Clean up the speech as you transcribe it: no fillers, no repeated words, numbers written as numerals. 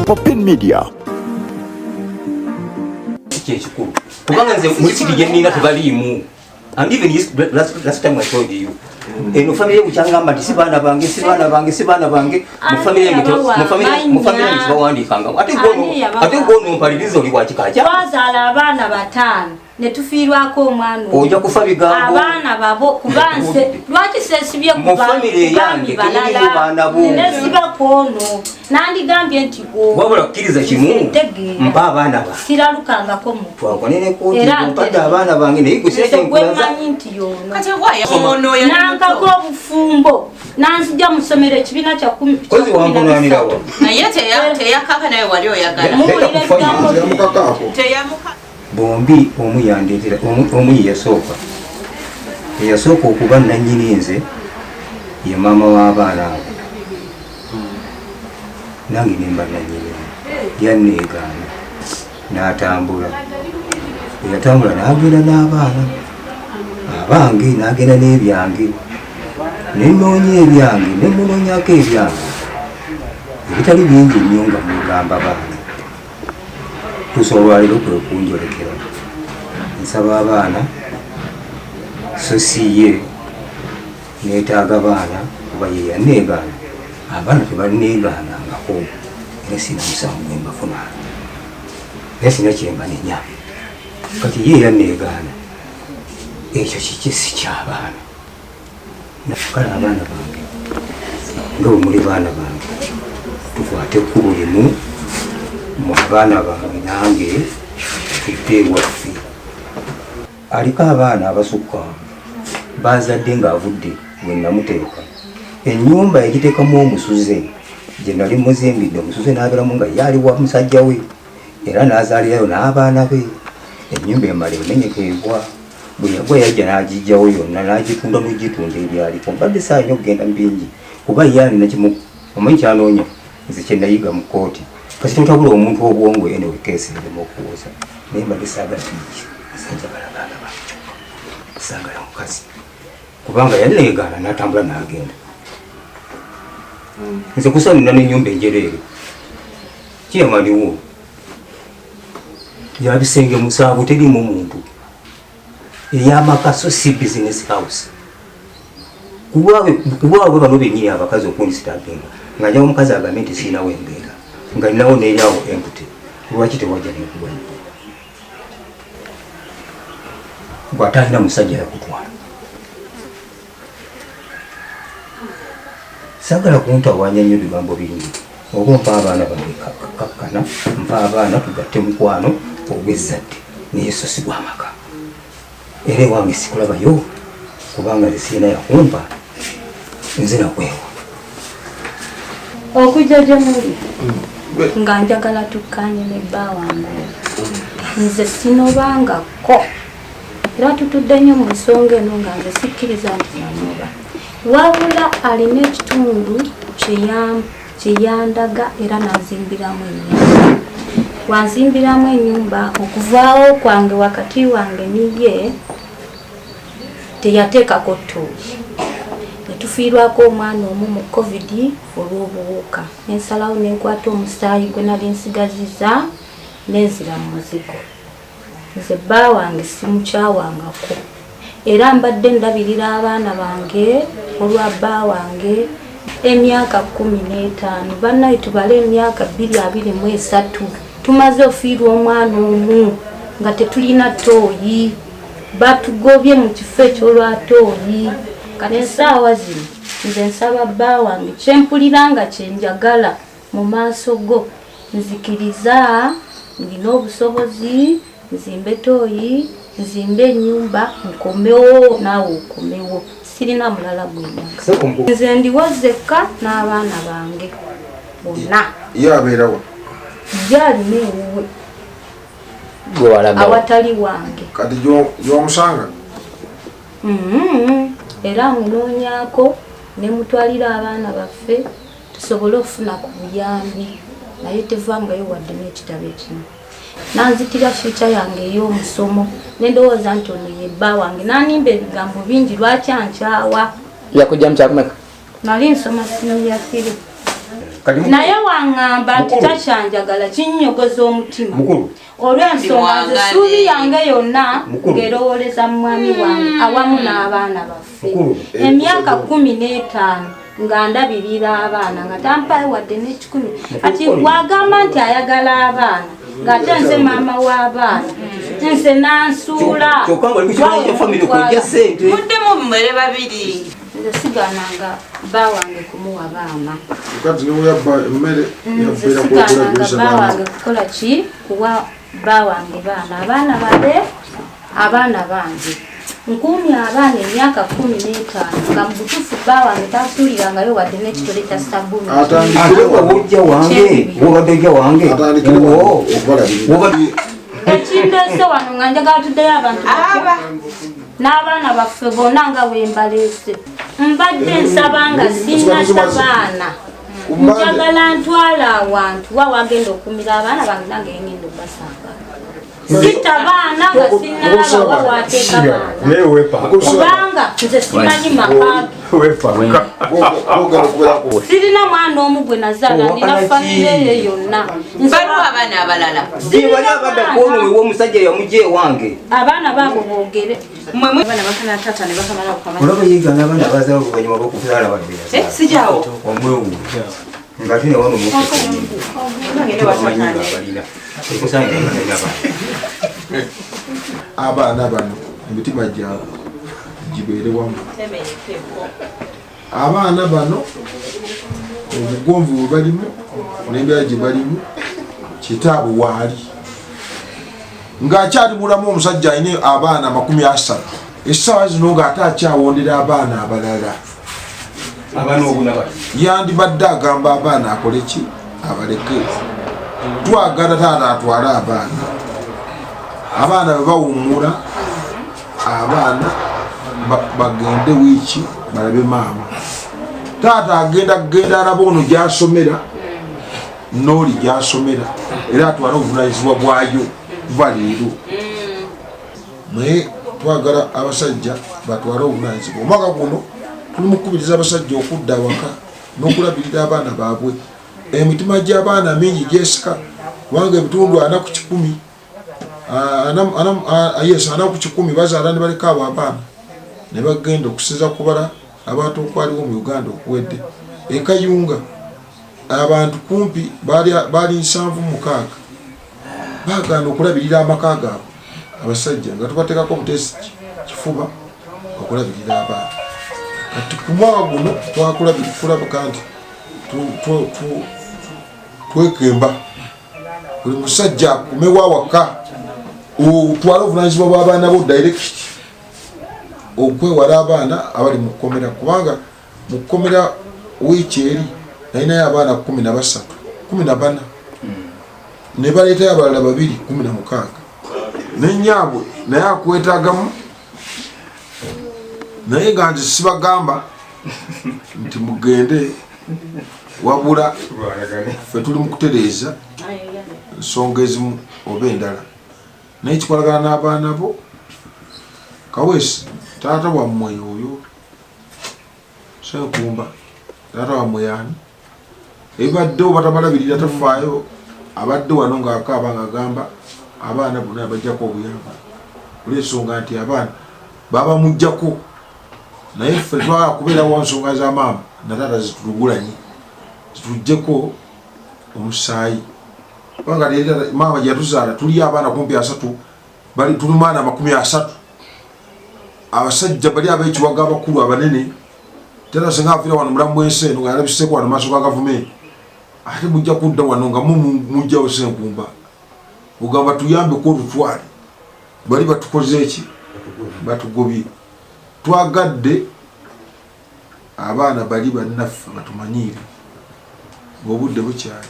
Popin Media. Kyekikulu kubanga nze mulisiti gye nnina tebaliimu. And even yes, last time I told you, eno family bukyangamba nti si baana bange, si baana bange, si baana bange. Mu family yange mu family yange tebawandiikanga. Ate ate gwono mpaliriza oli wa kika kya Twazaala abaana bataano ne tufiirwako omwana omu. Ojja kufa bigambo. Abaana babo kuba nse lwaki seesibye ku Mu family bami yange temulimu baana bo. Nesiba ku ono nandigambye nti Wabula kkiriza kimu, Ntegeera. mpa abaana ba Siralukangako mu twakonere kooti. Era Mpadde abaana bange, naye gwe sira Nze gwe kyenkulaza. mmanyi nti y'ono. Kati waya ono yali Nankako muto. obufumbo nanzija mu ssomero ekibiina kya kumi kya Kozi kumi na wampunanirawo. bisatu. Naye teyakaka naye wali oyagala. Muwulira ebigambo bye. Teyamukakaako. Teyamuka. Bombi omu yandeetera omu ye eyasooka okuba nannyini nze ye maama w'abaana abo, nange nemba nannyini. Yanneegaana n'atambula. Eyatambula n'agenda n'abaana abange, n'agenda n'ebyange, nenoonya ebyange, nemunoonyako ebyange ebitali bingi nnyo nga mugamba baana. Tuusa olwaleero kwe kunjolekera, nsaba abaana so si ye. Neetaaga baana kuba ye yanneegaana. Abaana tebanneegaanangako, era sina musango gwe mbafuna, naye sina kyembanenya. Kati ye yanneegaana, ekyo kiki? Si kyabaana. Kale abaana bange, nga bwe muli baana bange, tukwate ekkubo limu mu abaana bange nange tudde ewaffe. Aliko abaana abasukka bazadde ng'avudde we namuteeka. Ennyumba yagiteekamu omusuze gye nali muzimbidde, omusuze n'abeeramu nga ye ali wa musajja we, era n'azaalirayo n'abaana be. Ennyumba emala emenyeka egwa. Bwe yagwa yajja n'agijjawo yonna n'agitunda n'ogitunda ebyaliko. Mbadde saanya okugenda mu bingi kuba ye alina kimu omanyi kyanoonya. Nze kye nayiga mu kkooti, kasita otabula omuntu obwongo, anyway case erema okuwoza. Naye mbadde saagala bingi, nze njagala baana bange kyokka, saagala mukazi kubanga yanneegaana n'atambula n'agenda. Nze kusanira n'ennyumba enjereere kiyamaniwo ya bisenge 7, terimu muntu, ey'amaka so si business house. Kulwabwe bano bennyini abakazi okundisitapinga nga njawo omukazi agambe nti siinawo embeera nga ninawo n'eryawo empty. Lwaki tewajja nekuwa bw'atalina musajja yakutwala? Saagala kuntawanya nnyo bigambo bingi. Oba ompa abaana bange, kakkana, mpa abaana tugatte mukwano ogw'ezzadde, naye so si gw'amaka. Era ewange sikulabayo kubanga nze sirina yakumpa, nze nakwewa. Okujja gye muli nga njagala tukkaanye ne bba wange oyo. Nze sinobangako, era tutudde nnyo mu nsonga eno nga nze sikkiriza nti nanoba, wabula alina ekitundu kye yandaga era nanzimbiramu ennyumba. Wanzimbiramu ennyumba okuvaawo kwange wakati wange niye teyateekako ttooyi, ne tufiirwako omwana omu mu COVID olw'obuwuka. Nensalawo nenkwata omusaayi gwe nali nsigaziza nenzira mu muzigo. Nze bba wange simukyawangako, era mbadde ndabirira abaana bange olwa bba wange emyaka 15. Bannaye, tubale emyaka 2023, tumaze ofiirwa omwana omu nga tetulina ttooyi. Batugobye mu kifo ekyolwa ttooyi. Kati essaawa zino nze nsaba bba wange, kyempulira nga kyenjagala mu maaso go, nzikiriza ndina obusobozi nzimbe tooyi, nzimbe ennyumba, nkomewo naawe okomewo. Sirina mulala gwenyaga, nze ndiwo zekka n'abaana bange bonna. Ye abeerawa? Ye alina ewuwe. Gwe walagawo? Awatali wange. Kati gy'omusanga? Era nkunoonyaako ne mutwalira abaana baffe tusobole okufuna ku buyambi, naye tevangayo wadde n'ekitabo ekimu. Nanzitira future yange ey'omusomo, nendowooza nti ono ye bba wange, nanimba ebigambo bingi lwaki ankyawa. Yakujja mu kyakumeka? Nali nsoma senior 3. Naye waŋŋamba nti takyanjagala, kinnyogoza omutima olw'ensonga nze ssuubi yange yonna ng'erowooleza mu mwami wange awamu n'abaana baffe. Emyaka 15 nga ndabirira abaana nga tampayo wadde n'ekikumi. Kati wagamba nti ayagala abaana ng'ate nze maama w'abaana, nze nansuula. Kyokka nga oli ku kibanyi kya famire kujja ssente. Muddemu mumere babiri. Nze sigaananga bba wange kumuwa baana. Kati neweyabba emmere Nze yabeera sigaananga kwekulagiriza bba baana. wange kukola ki, kuwa bba wange baana. Abaana babe, abaana bange. Nkuumye abaana emyaka 15 nga mu butuufu bba wange tansuulirangayo wadde n'ekitole kya sabbuuni. Ate wewojja wange, wobadde ojja wange. Atandikire wano Wo. okubalabirira. Ekindeese wano nga njagala tuddeyo abantu baffe n'abaana baffe bonna nga bwe mbaleese. Mbadde nsaba nga sinnata baana, njagala ntwala awantu wa wagenda okumira abaana bange, nange ngenda obbasanga. Sita baana nga sinnalaba wa wateeka baana, kubanga nze simanyi maka ge. Bogera okubeerako. Sirina mwana omu gwe nazaala, nina famire ye yonna. Baliwo abaana abalala. Bali abadda kwono wewomusajja yamugja ewange. Abaana baabo boogere. Mmwe abaana bakana taata ne bakamala okukamala. Olaba yeegaana abaana abazaala oluvannyuma lw'okuzaala badde Eh, sijaawo. omwewuunya nga ate ne wano Ngende mumanyi nga abalina ekusanga nga balina baana. Abaana bano emitima gyabwe gibeere wamu. Abaana bano obugonvu bwe balimu n'embeera gye balimu, kitaabwe waali ng'akyali mulamu, omusajja alina abaana 30 essaawa zino ng'ate akyawondera abaana abalala. Abaana obuna bati. Yandibadde agamba abaana akole ki, abaleke. Twagala taata atwale abaana. Abaana bwe bawummula, abaana bagende wiiki balabe maama. Taata agenda kugenda alaba ono gyasomera n'oli gyasomera, era atwale obuvunanyizibwa bwayo kuva leero. Naye twagala abasajja batwale obuvunanyizibwa. Omwaka guno tuli mu kukubiriza abasajja okudda awaka n'okulabirira abaana baabwe. Emitima gy'abaana mingi gyesika, kubanga ebitundu 40%, yes, 40% bazaala ne baleka abo abaana ne bagenda. Okusinza kubala abantu okwaliwo mu Uganda okuwedde ekayunga, abantu kumpi baali 76 bagaana okulabirira amaka gaabwe. Abasajja nga tubateekako obuteesi kifuba okulabirira abaana. Kati ku mwaka guno twakulabika nti twekemba buli musajja akumewo awaka, otwale obuvunanyizibwa bw'abaana bo direct, okwewala abaana abali mu kkomera, kubanga mu kkomera wiiki eri nalinayo abaana 13, 14, ne baleetayo abalala babiri, 16, nenyaabwe naye akwetaagamu. Naye nga nze sibagamba nti mugende, wabula ffe tuli mu kutereeza nsonga ezimu oba endala, naye kikolagana n'abaana bo. Kaweesi, taata wammwe oyo Senkumba, taata wammwe yaani ebibaddewo batabalabirira, tafaayo. Abadde wano ng'akaaba ng'agamba abaana bonna bajjako obuyamba olw'ensonga nti abaana babamugjako. Naye ffe twagala kubeerawo nsonga za maama na taata zitulugulanye, zituggyeko omusaayi, kubanga maama gye yatuzaala tuli abaana kumpi 30, bali tuli maana 30. Abasajja bali ab'ekiwaga abakulu abanene, tera singa afiira wano mulamu bw'ensi eno nga yalabiseeko wano maaso ga gavumenti, ate mujja kudda wano nga mujjawo Senkumba, ogamba tuyambeko otutwale, bali batukoze eki, batugobye. Twagadde abaana bali bannaffe batumanyiire ng'obudde bukyali.